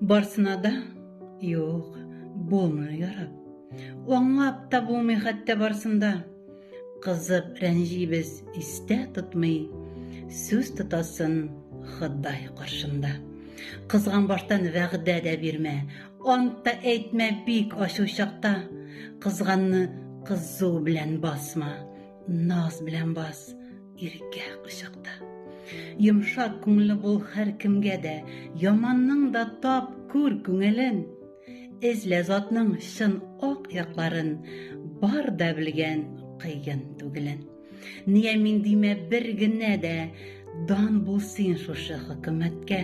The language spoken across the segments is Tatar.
Барсына да юк, булмый ярап. Аңлап та булмый хәтта барсында. Кызып рәнҗибез, истә тотмый, сүз тотасын Ходай каршында. Кызган баштан вәгъдә дә бирмә, ант та әйтмә бик ачу чакта. Кызганны кызу белән басма, наз белән бас, иркә кочакта. Йомшак күңелле бул һәркемгә дә, яманның да тап күр күңелен. Эзлә затның чын ак якларын, бар да белгән кыен түгелен. Ния мин димә бер генә дә, дан бул син шушы хөкүмәткә,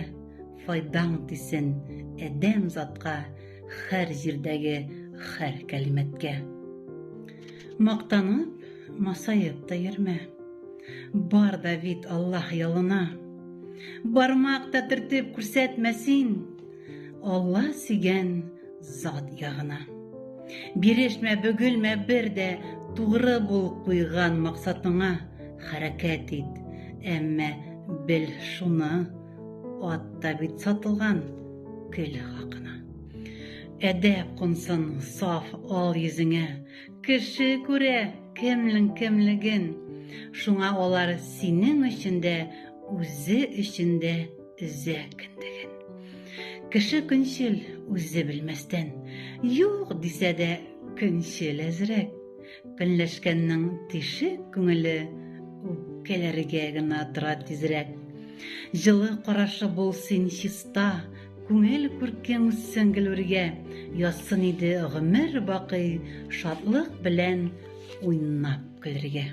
файдаң тисен адәм затка, һәр җирдәге һәр кәлимәткә. Мактанып, масаеп та йөрмә. Бар да бит Аллаһ ялына. Бармак та төртеп күрсәтмә син. Алла сөйгән зат ягына. Бирешмә, бөгелмә бер дә, тугры бул куйган максатыңа, хәрәкәт ит. Әмма бел шуны, ат та бит сатылган көл хакына. Әдәп кунсын саф ал йөзеңә, Кеше күрә кемнең кемлеген. Шуңа алар синең өчен дә, үзе өчен дә өзә кендеген. Кеше көнчел үзе белмәстән. Юк дисә дә көнчел әзрәк. Көнләшкәннең тишек күңеле үпкәләргә генә тора тизрәк. Җылы карашы бул син чиста, Күңел күркең үссен гел үргә, Язсын иде гомер бакый Шатлык белән уйнап көлергә.